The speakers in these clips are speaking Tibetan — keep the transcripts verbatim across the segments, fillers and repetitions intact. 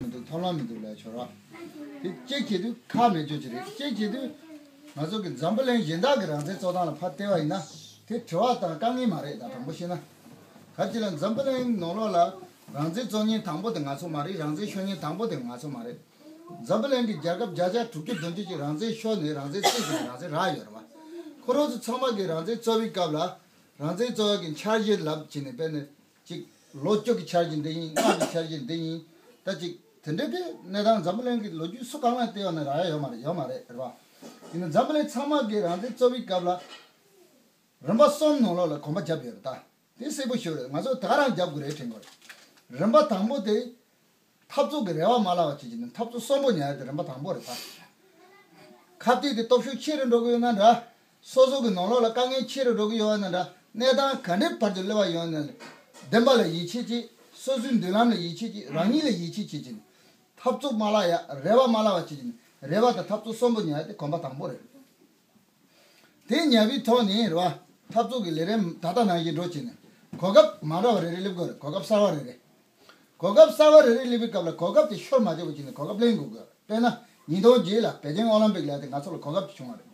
མི་འདུག་ཐབས་ལམ་མི་འདུག་ལབ་ཆོག་ར། དེ་གཅིག་བྱེད་དུས་ཁག་མེད་ཆོག་ཅིག་རེད། གཅིག་བྱེད་དུས་ང་ཚོ་གི་འཛམ་བུ་གླིང་གཞན་དག་གི་རང་བཙན་རྩོད་སྟངས་ལ་ཕར་བལྟས་པ་ཡིན་ན་དེ་དྲི་བ་དང་དཀའ་ངལ་མ་རེད། ད་དྲང་པོ་བཤད་ན། ག་ཅི་ལ་འཛམ་བུ་གླིང་ནང་ལོགས་ལ་རང་བཙན་རྩོད་མཁན་དང་པོ་དེ་ང་ཚོ་མ་རེད། རང་བཙན་ཤོར་མཁན་དང་པོ་དེ་ང་ཚོ་མ་རེད། འཛམ་བུ་གླིང་གི་རྒྱལ་ཁབ་བརྒྱ་ཆ་དྲུག་ཅུ་བདུན་ཅུ་ཅིག་རང་བཙན་ཤོར་ནས་རང་བཙན་རྩོད་བྱས་ནས་རང་བཙན་རག་ཡོད་རེད་བ། ཁོ་རང་ཚོ་ཚང་མ་གི་རང་བཙན་རྩོད་པའི་སྐབས་ལ་རང་བཙན་རྩོད་ཡག་གི་འཆར་གཞི་ལབ་བྱས་ནས་དཔེར་ན་ཅིག་ལོ་བཅུ་གི་འཆར་གཞི་འདི་ཡིན། ལྔ་གི་འཆར་གཞི་འདི་ཡིན། ད་ཅིག་དེ་འདྲ་གི་གནས་སྟངས་འཛམ་བུ་གླིང་གི་ལོ་རྒྱུས་སུ་གང་ལ་བལྟས་ཡོད་ན་རག་ཡ་ཡོད་མ་རེད། ཡོད་མ་རེད་རེད་བ། ཡིན་ན་འཛམ་བུ་གླིང་ཚང་མ་གི་རང་བཙན་རྩོད་པའི་སྐབས་ལ་རིམ་པ་གསུམ་ནང་ལོགས་ལ་གོམ་པ་བརྒྱབ་ཡོད་རེད། ད་དེ་གསལ་པོ་ཞིག་རེད། ང་ཚོ་ད་ག་རང་རྒྱབ་དགོས་རེད་དྲན་དགོས་རེད། རིམ་པ་དང་པོ་དེ་འཐབ་རྩོད་ཀྱི་རེ་བ་མ་བརླག་པ་བྱེད་ཀྱི་ནི་འཐབ་རྩོད་གསོན་པོ་ཉར་ཡ་དེ་རིམ་པ་དང་པོ་རེད་ད། ཁ་གཏད་དེ་སྟོབས་ཤུགས་ཆེ་རུ་འགྲོ་གི་ཡོད་ན་འདྲ། སོ་སོ་གི་ནང་ལོགས་ལ་དཀའ་ངལ་ཆེ་རུ་འགྲོ་གི་ཡོད་ན་འདྲ། གནས་སྟངས་ག་འདྲའི་བར་དུ་སླེབས་པ་ཡོད་ན་འདྲ། བདེན་པ་ལ་ཡིད་ཆེས་ཀྱིས། སོ་སོའི་མདུན་ལམ་ལ་ཡིད་ཆེས་ཀྱིས། རང་ཉིད་ལ་ཡིད་ཆེས་བྱེད་ཀྱི་ནི་འཐབ་རྩོད་མ་བརླག་ཡ། རེ་བ་མ་བརླག་པ་བྱེད་ཀྱི་ནི་རེ་བ་དང་འཐབ་རྩོད་གསོན་པོ་ཉར་ཡ་དེ་གོམ་པ་དང་པོ་རེད། དེ་ཉར་བའི་ཐོག་ནས་རེད་བ། འཐབ་རྩོད་ཀྱི་ལས་རིམ་ད་ལྟ་ནང་བཞིན་འགྲོ་བྱས་ནས་གོ་སྐབས་མ་འདྲ་བ་རེ་རེ་སླེབས་དགོས་རེད། གོ་སྐབས་གསར་བ་རེ་རེ། གོ་སྐབས་གསར་བ་རེ་རེ་སླེབས་པའི་སྐབས་ལ་གོ་སྐབས་དེ་ཤོར་མ་བྱེད་པ་བྱས་ནས་གོ་སྐབས་ལེན་དགོས་དགོས། དཔེར་ན་ཉིས་སྟོང་བརྒྱད་ལ་པེ་ཅིང་ཨོ་ལིམ་པིག་ལ་དེ་ང་ཚོ་ལ་གོ་སྐབས་ཅིག་བྱུང་བ་རེད།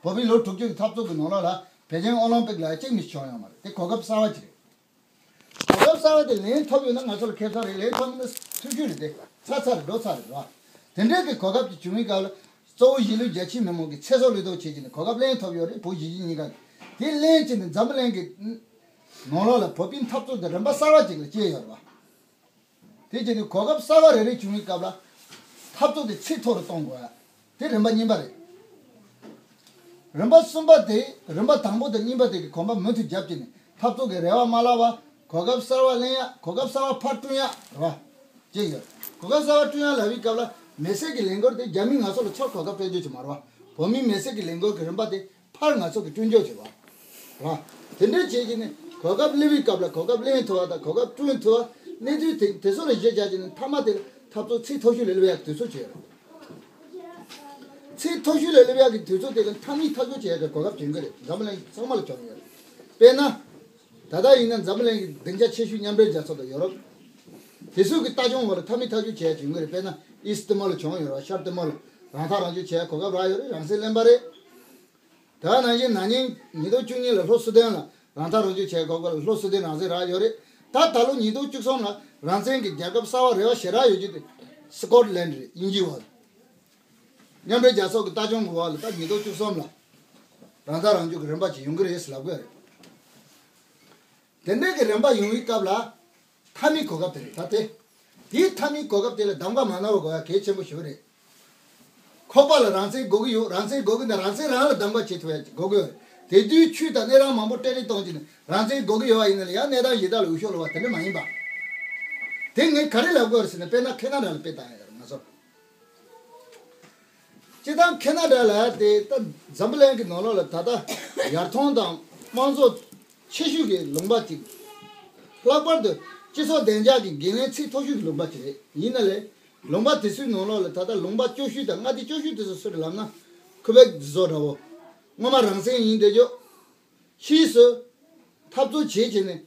བོད་པའི་ལོ་དྲུག་ཅུ་གི་འཐབ་རྩོད་ཀྱི་ནང་ལོགས་ལ་པེ་ཅིང་ཨོ་ལིམ་པིག་ལ་གཅིག་མི་བྱུང་ཡོད་མ་རེད། དེ་གོ་སྐབས་གསར་བ་ཅིག་རེད། གོ་སྐབས་གསར་བ་དེ་ལེན་ཐུབ་ཡོད་ན་ང་ཚོ་ལ་ཁེ་བཟང་རེད། ལེན་ཐུབ་མེད་ན་ཐུགས་རྒྱུ་རེད། དེ་ཚར་ཚར་རེད། འགྲོ་ཚར་རེད་བ། དེ་འདྲའི་གི་གོ་སྐབས་ཅིག་བྱུང་བའི་སྐབས་ལ་གཙོ་བོ་གཞིས་ལུས་རྒྱ་ཆེའི་མི་མང་གི་ཚེ་སྲོག་བློས་གཏོང་བྱེད་ཀྱི་ནི་གོ་སྐབས་ལེན་ཐུབ་ཡོད་རེད། བོད་གཞིས་བྱེས་གཉིས་ཀ་གི་དེ་ལེན་བྱས་ནས་འཛམ་བུ་གླིང་གི་ནང་ལོགས་ལ་བོད་པའི་འཐབ་རྩོད་དེ་རིམ་པ་གསར་བ་ཅིག་ལ་སྐྱེལ་ཡོད་རེད་བ། དེ་བྱས་ནས་གོ་སྐབས་གསར་བ་རེ་རེ་བྱུང་བའི་སྐབས་ལ་འཐབ་རྩོད་དེ་ཚད་མཐོ་རུ་གཏོང་དགོས་ཡ། དེ་རིམ་པ་གཉིས་པ་རེད། རིམ་པ་གསུམ་པ་དེ། རིམ་པ་དང་པོ་དང་གཉིས་པ་དེ་གི་གོམ་པ་མུ་མཐུད་རྒྱབ་བྱས་ནས་འཐབ་རྩོད་ཀྱི་རེ་བ་མ་བརླག་པ། གོ་སྐབས་གསར་བ་ལེན་ཡ། གོ་སྐབས་གསར་བ་ཕར་བསྐྲུན་ཡ་རེད་བ། ཅེས་ཡོད། གོ་སྐབས་གསར་བ་བསྐྲུན་ཡ་ལབ་པའི་སྐབས་ལ་མི་སེར་གྱི་ལས་འགུལ་དེ་རྒྱ་མིས་ང་ཚོ་ལ་ཕྱིར་གོ་སྐབས་སྤྲད་རྒྱུ་ཅིག་མ་རེད་བ། བོད་མིའི་མི་སེར་གྱི་ལས་འགུལ་གྱི་རིམ་པ་དེ་ཕར་ང་ཚོ་གི་བསྐྲུན་རྒྱུ་བྱེད་པ་རེད། དེ་འདྲ་བྱེད་ཀྱི་ནི་གོ་སྐབས་སླེབས་པའི་སྐབས་ལ་གོ་སྐབས་ལེན་ཐུབ་པ་དང་གོ་སྐབས་བསྐྲུན་ཐུབ་པ། གནས་ཚུལ་དེ་དེ་ཚོ་ལ་གཞི་བཞག་ཀྱི་ནི་མཐའ་མ་དེ་ལ་འཐབ་རྩོད་ཚད་མཐོ་ཤོས་ལ་སླེབས་ཡག་གི་དུས་ཚོད་བྱེད་ཡོད། ཚད་མཐོ་ཤོས་ལ་སླེབས་ཡག་གི་དུས་ཚོད་དེ་ལ་མཐའ་མའི་ཐག་གཅོད་བྱེད་ཡག་གི་གོ་སྐབས་བྱུང་གི་རེད། འཛམ་བུ་གླིང་ཚང་མ་ལ་བྱུང་ཡོད་རེད། དཔེར་ན། ད་ལྟ་ཡིན་ན་འཛམ་བུ་གླིང་གི་སྡིངས་ཆ་ཆེ་ཤོས་མཉམ་འབྲེལ་རྒྱལ་ཚོགས་དང་ཡོ་རོབ། དེ་ཚོ་གི་ལྟ་སྐྱོང་འོག་ལ་མཐའ་མའི་ཐག་གཅོད་བྱེད་ཡག་བྱུང་གི་རེད། དཔེར་ན་ཨི་སི་ཏི་མོལ་ལ་བྱུང་ཡོད་རེད་བ། ཤར་ཏི་མོལ་ལ་རང་ཐག་རང་གཅོད་བྱེད་ཡག་གོ་སྐབས་རག་ཡོད་རེད། རང་བཙན་ལེན་པ་རེད། དེ་ནང་བཞིན་ན་ནིང་ཉིས་སྟོང་བཅུ་གཉིས་ལ་ལྷོ་སུ་དན་ལ་རང་ཐག་རང་གཅོད་བྱེད་དགོས་པ་ལ་ལྷོ་སུ་དན་རང་བཙན་རག་ཡོད་རེད། ད་ད་ལོ་ཉིས་སྟོང་བཅུ་གསུམ་ལ་རང་བཙན་གྱི་རྒྱལ་ཁབ་གསར་བ་རེ་བ་ཞེ་དྲག་ཡོད་རྒྱུ་དེ་སི་ཀོཊ་ལན་རེད། དབྱིན་ཇིའི་འོག་ལ། མཉམ་འབྲེལ་རྒྱལ་ཚོགས་ཀྱི་ལྟ་སྐྱོང་གི་འོག་ལ་ད་ཉིས་སྟོང་བཅུ་གསུམ་ལ་རང་ཐག་རང་གཅོད་ཀྱི་རིམ་པ་ཅིག་ཡོང་གི་རེད་ཟེར་ལབ་གི་རེད། དེ་འདྲ་གི་རིམ་པ་ཡོང་བའི་སྐབས་ལ། མཐའ་མའི་གོ་སྐབས་དེ་རེད་ད་དེ། དེའི་མཐའ་མའི་གོ་སྐབས་དེ་ལ་གདམ་ག་མ་གནང་བ་དགོས་ཡ་གལ་ཆེན་པོ་ཞིག་རེད། ཁོག་པ་ལ་རང་བཙན་དགོས་ཀྱི་ཡོད། རང་བཙན་དགོས་ཀྱི་འདུག་རང་བཙན་རང་ལ་གདམ་ག་བྱེད་ཐུབ་ཡ་དགོས་ཀྱི་ཡོད་རེད། དེ་དུས་ཆོས་དང་གནས་རང་མང་པོ་སྤྲེལ་རེས་གཏོང་གྱི་ནི་རང་བཙན་དགོས་ཀྱི་ཡོད་པ་ཡིན་ན་ལ་ཡ་གནས་སྟངས་གཞན་དག་ལ་འུད་ཤོབ་ལོག་པ་དེ་འདྲ་མ་ཡིན་པ། དེ་ངས་ག་རེ་ལབ་དགོས་རེད་ཟེར་ན། དཔེར་ན་ཁེ་ན་ཌ་ལ་དཔེ་བཏང་ཡ་རེད་ང་ཚོ། སྤྱིར་བཏང་ཁེ་ན་ཌ་ལ་དེ་ད་འཛམ་བུ་གླིང་གི་ནང་ལོགས་ལ་ད་ལྟ་ཡར་ཐོན་དང་དམངས་གཙོ་ཆེ་ཤོས་ཀྱི་ལུང་པ་ཅིག་ལྷག་པར་དུ་སྤྱི་ཚོགས་བདེ་འཇགས་ཀྱི་འགན་ལེན་ཚད་མཐོ་ཤོས་ཀྱི་ལུང་པ་ཅིག་རེད། ཡིན་ན་ལས་ལུང་པ་དེ་ཚོའི་ནང་ལོགས་ལ་ད་ལྟ་ལུང་པ་སྐྱོ་ཤོས་དང་མངའ་སྡེ་སྐྱོ་ཤོས་དེ་ཚོ་སུ་རེད་ལབ་ན། ཁུ་བེག་བཟོ་འདྲ་བོ། སྔོན་མ་རང་བཙན་ཡིན་བསྡད་རྒྱུ། ཕྱིས་སུ་འཐབ་རྩོད་བྱེད་བྱས་ནས།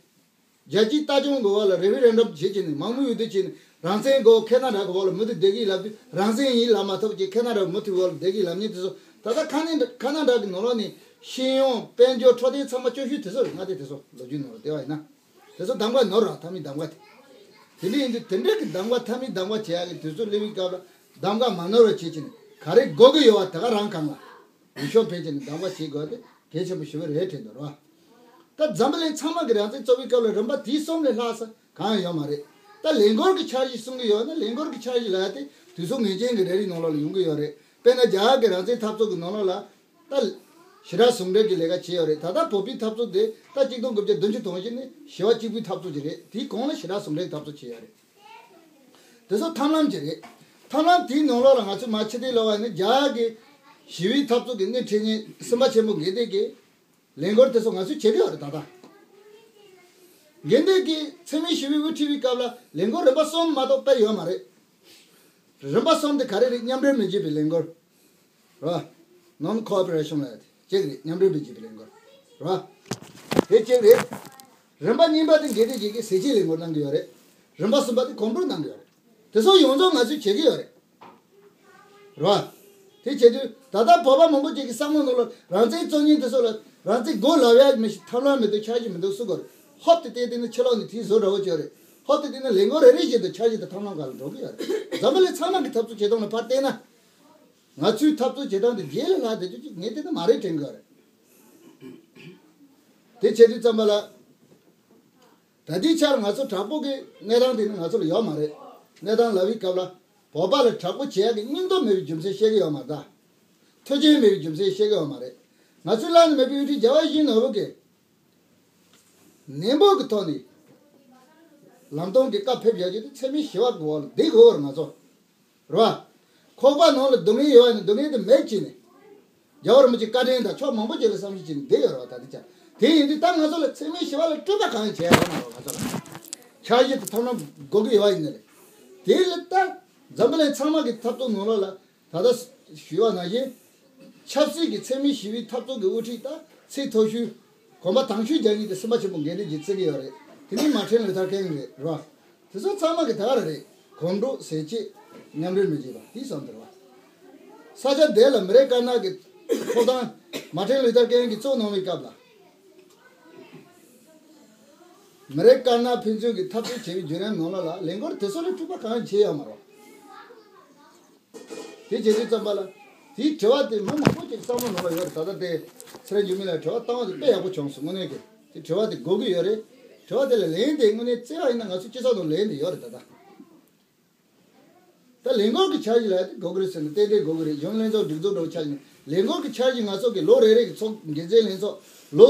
རྒྱལ་སྤྱིའི་ལྟ་སྐྱོང་གི་འོག་ལ་རེ་ཕེ་རེན་ཌམ་བྱེད་ཀྱི་ནི་མང་མོས་འོས་བསྡུ་བྱས་ནས་རང་བཙན་དགོས། ཁེ་ན་ཌ་གི་འོག་ལ་མུ་མཐུད་བསྡད་ཀྱི་ལབ་དུས་རང་བཙན་ཡིན་ལབ་མ་ཐུབ་ཀྱི་ཁེ་ན་ཌ་མུ་མཐུད་འོག་ལ་བསྡད་ཀྱི་ལབ་མཁན་དེ་ཚོ་ད་ལྟ་ཁ་ནི་ཁ་ན་ཌ་གི་ནང་ལོགས་ནས་ཤེས་ཡོན་དཔལ་འབྱོར་འཕྲོད་བསྟེན་ཚང་མ་སྐྱོ་ཤོས་དེ་ཚོ་རེད། མངའ་སྡེ་དེ་ཚོ་ལོ་རྒྱུས་ནང་ལ་བལྟས་པ་ཡིན་ན་དེ་ཚོ་གདམ་ག་ནོར་ར་མཐའ་མའི་གདམ་ག་དེ། དེ་འདྲ་ཡིན་དུས་དེ་འདྲ་གི་གདམ་ག་མཐའ་མའི་གདམ་ག་བྱེད་ཡག་གི་དུས་ཚོད་སླེབས་པའི་སྐབས་ལ་གདམ་ག་མ་ནོར་བ་བྱེད་ཀྱི་ནི་ག་རེ་དགོས་ཀྱི་ཡོད་པ་དེ་ག་རང་གང་ལ། འོས་ཤོག་འཕེན་བྱས་ནས་གདམ་ག་བྱེད་དགོས་དེ་གལ་ཆེན་པོ་ཞེ་པོ་རེད་དྲན་འདུག་ར། ད་འཛམ་བུ་གླིང་ཚང་མ་གི་རང་བཙན་རྩོད་པའི་སྐབས་ལ་རིམ་པ་དེའི་གསུམ་ལས་ལྷག་ས་གང་ཡང་ཡོད་མ་རེད། ད་ལས་འགུལ་གྱི་འཆར་གཞི་གསུང་གི་ཡོད་ན་ལས་འགུལ་གྱི་འཆར་གཞི་ལ་ཡ་དེ་དུས་ཚོད་ངེས་ཅན་གྱི་རེ་རེའི་ནང་ལོགས་ལ་ཡོང་གི་ཡོད་རེད། དཔེར་ན་རྒྱ་གར་གྱི་རང་བཙན་འཐབ་རྩོད་ཀྱི་ནང་ལོགས་ལ་ད་ཞི་དྲག་ཟུང་འབྲེལ་གྱི་ལས་ཀ་བྱས་ཡོད་རེད། ད་ལྟ་བོད་པའི་འཐབ་རྩོད་དེ་ད་གཅིག་སྟོང་དགུ་བརྒྱ་བདུན་ཅུ་དོན་བཞི་ནས་ཞི་བ་གཅིག་པུའི་འཐབ་རྩོད་ཅིག་རེད། དེའི་གོང་ལ་ཞི་དྲག་ཟུང་འབྲེལ་གྱི་འཐབ་རྩོད་བྱས་ཡོད་རེད། དེ་ཚོ་ཐབས་ལམ་ཅིག་རེད། ཐབས་ལམ་དེའི་ནང་ལོགས་ལ་ང་ཚོས་མར་ཕྱི་བལྟས་ལབ་པ་ཡིན་ན་རྒྱ་གར་གྱི་ཞི་བའི་འཐབ་རྩོད་ཀྱི་སྣེ་ཁྲིད་མཁན་སེམས་པ་ཆེན་པོ་འགན་འདེད་ཀྱི་ལས་འགུལ་དེ་ཚོ་ང་ཚོས་བྱེད་ཀྱི་ཡོད་རེད་ད་ལྟ། འགན་འདེད་ཀྱི་འཚེ་མེད་ཞི་བའི་དབུ་ཁྲིད་པའི་སྐབས་ལ་ལས་འགུལ་རིམ་པ་གསུམ་མ་གཏོགས་སྤེལ་ཡོད་མ་རེད། རིམ་པ་གསུམ་དེ་ག་རེ་རེད། མཉམ་འབྲེལ་མི་བྱེད་པའི་ལས་འགུལ་རེད་བ། Non cooperation ལབ་ཡ་དེ་གཅིག་རེད། མཉམ་འབྲེལ་མི་བྱེད་པའི་ལས་འགུལ་རེད་བ། དེ་གཅིག་རེད། རིམ་པ་གཉིས་པ་དེ་འགན་འདེད་བྱེད་ཀྱི་ཟས་བཅད་ལས་འགུལ་གནང་གི་ཡོད་རེད། རིམ་པ་གསུམ་པ་དེ་གོམ་བགྲོད་གནང་གི་ཡོད་རེད། དེ་ཚོ་ཡོངས་རྫོགས་ང་ཚོས་བྱེད་ཀྱི་ཡོད་རེད། རེད་བ། དེ་བྱེད་དུས་ད་ལྟ་བོད་པ་མང་པོ་ཅིག་གི་བསམ་བློ་ནང་ལ་རང་བཙན་རྩོད་མཁན་དེ་ཚོ་ལ་རང་བཙན་དགོས་ལབ་ཡ་མི་ཞིག་ཐབས་ལམ་མི་འདུག་འཆར་གཞི་མི་འདུག་སུ་དགོས་རེད། ཧོབ་ཏེ་བལྟས་བལྟས་ན་ཕྱི་ལོགས་ནས་དེའི་བཟོ་འདྲ་བོ་ཅིག་ཡོད་རེད། ཧོབ་ཏེ་བལྟས་ན་ལས་འགུལ་རེ་རེ་བཞིན་དུ་འཆར་གཞི་དང་ཐབས་ལམ་སྒང་ལ་འགྲོ་གི་ཡོད་རེད། འཛམ་བུ་གླིང་ཚང་མ་གི་འཐབ་རྩོད་བྱེད་སྟངས་ལ་ཕར་བལྟས་ན། ང་ཚོའི་འཐབ་རྩོད་བྱེད་སྟངས་དེ་རྗེས་ལ་ལྷག་བསྡད་རྒྱུ་ཅིག་ངས་བལྟས་ན་མ་རེད་དྲན་གི་ཡོད་རེད། དེ་བྱེད་དུས་ཙམ་པ་ལ། ད་ལྟའི་ཆར་ང་ཚོ་དྲག་པོ་གི་གནས་སྟངས་དེ་ནི་ང་ཚོ་ལ་ཡོད་མ་རེད། གནས་སྟངས་ལབ་པའི་སྐབས་ལ་བོད་པ་ལ་དྲག་པོ་བྱེད་ཡག་གི་སྙིང་སྟོབས་མེད་པའི་རྒྱུ་མཚན་བཤད་ཀྱི་ཡོད་མ་རེད་ད། མཐུན་རྐྱེན་མེད་པའི་རྒྱུ་མཚན་བཤད་ཀྱི་ཡོད་མ་རེད། ང་ཚོའི་བླ་ན་མེད་པའི་དབུ་ཁྲིད་རྒྱལ་བ་ཡིད་བཞིན་ནོར་བུ་གིས་ནན་པོ་གི་ཐོག་ནས་ལམ་སྟོན་གྱི་བཀའ་ཕེབས་བཞག་རྒྱུ་དེ་འཚེ་མེད་ཞི་བ་གི་འོག་ལ་བསྡད་དགོས་པ་རེད་ང་ཚོ། རེད་བ། ཁོག་པ་ནང་ལ་སྡུག་བསྔལ་ཡོད་པ་ཡིན་ན་སྡུག་བསྔལ་དེ་མེད་བྱས་ནས། རྒྱལ་བ་རིན་པོ་ཆེའི་བཀའ་དྲིན་དང་ཕྱོགས་མང་པོ་ཅིག་ལ་བསམ་གཞིག་བྱས་ནས་བསྡད་ཡོད་རེད་བ། ད་ལྟའི་ཆར་དེ་ཡིན་དུས་ད་ང་ཚོ་ལ་འཚེ་མེད་ཞི་བ་ལ་སྤྲོད་པ་གང་ཡང་བྱས་ཡོད་མ་རེད་ང་ཚོ་ལ། འཆར་གཞི་དང་ཐབས་ལམ་དགོས་ཀྱི་ཡོད་པ་ཡིན་ན་རེད། དེ་ལ་ད་འཛམ་བུ་གླིང་ཚང་མ་གི་འཐབ་རྩོད་ནང་ལོགས་ལ་ད་ལྟ་ཞུས་པ་ནང་བཞིན། ཆབ་སྲིད་ཀྱི་འཚེ་མེད་ཞི་བའི་འཐབ་རྩོད་ཀྱི་དབུ་ཁྲིད་ད་ཚད་མཐོ་ཤོས་གོམ་པ་དང་ཤོས་རྒྱག་མཁན་དེ་སེམས་པ་ཆེན་པོ་དགེ་འདུན་གྱིས་བརྩི་གི་ཡོད་རེད། དེ་ནི་མར་ཊིན་ལུ་ཐར་ཀིང་རེད་རེད་བ། དེ་ཚོ་ཚང་མ་གི་ད་ག་རང་རེད། གོམ་བགྲོད་ཟས་བཅད་མཉམ་འབྲེལ་མི་བྱེད་པ་དེའི་བསམ་དེ་རེད་བ། ས་ཆ་དེ་ལ་མི་རེ་དཀར་ནག་གི་ཐོབ་ཐང་མར་ཊིན་ལུ་ཐར་ཀིང་གིས་བཙུགས་གནང་བའི་སྐབས་ལ། མི་རེ་དཀར་ནག་ཕན་ཚུན་གྱི་འཐབ་རྩོད་བྱེད་པའི་བརྒྱུད་རིམ་ནང་ལོགས་ལ་ལས་འགུལ་དེ་ཚོ་ལ་སྤྲོད་པ་གང་ཡང་བྱས་ཡོད་མ་རེད། དེ་བྱེད་དུས་ཙམ་པ་ལ། དེའི་དྲི་བ་དེ་མི་མང་པོ་ཅིག་བསམ་བློ་ནང་ལ་ཡོད་རེད། ད་ལྟ་དེ་ཚེ་རིང་འགྱུར་མེད་ལགས་དྲི་བ་བཏང་བ་དེ་དཔེ་ཡག་པོ་བྱུང་སོང་། དངོས་གནས་ཀྱི་དེ་དྲི་བ་དེ་དགོས་ཀྱི་ཡོད་རེད། དྲི་བ་དེ་ལ་ལན་དེ་དངོས་གནས་བརྩི་བ་ཡིན་ན་ང་ཚོ་སྤྱི་ཚོགས་ནང་ལན་དེ་ཡོད་རེད་ད་ལྟ། ད་ལས་འགུལ་གྱི་འཆར་གཞི་ལ་དེ་དགོས་ཀྱི་རེད་ཟེར་ན་ཏན་ཏན་དགོས་ཀྱི་རེད། གཞུང་ལྷན་ཚོགས་སྒྲིག་འཛུགས་འགྲོ་འཆར་གཞི་ནས་ལས་འགུལ་གྱི་འཆར་གཞི་ང་ཚོ་གི་ལོ་རེ་རེ་གི་ཚོགས་འགན་འཛིན་ལྷན་ཚོགས་ལོ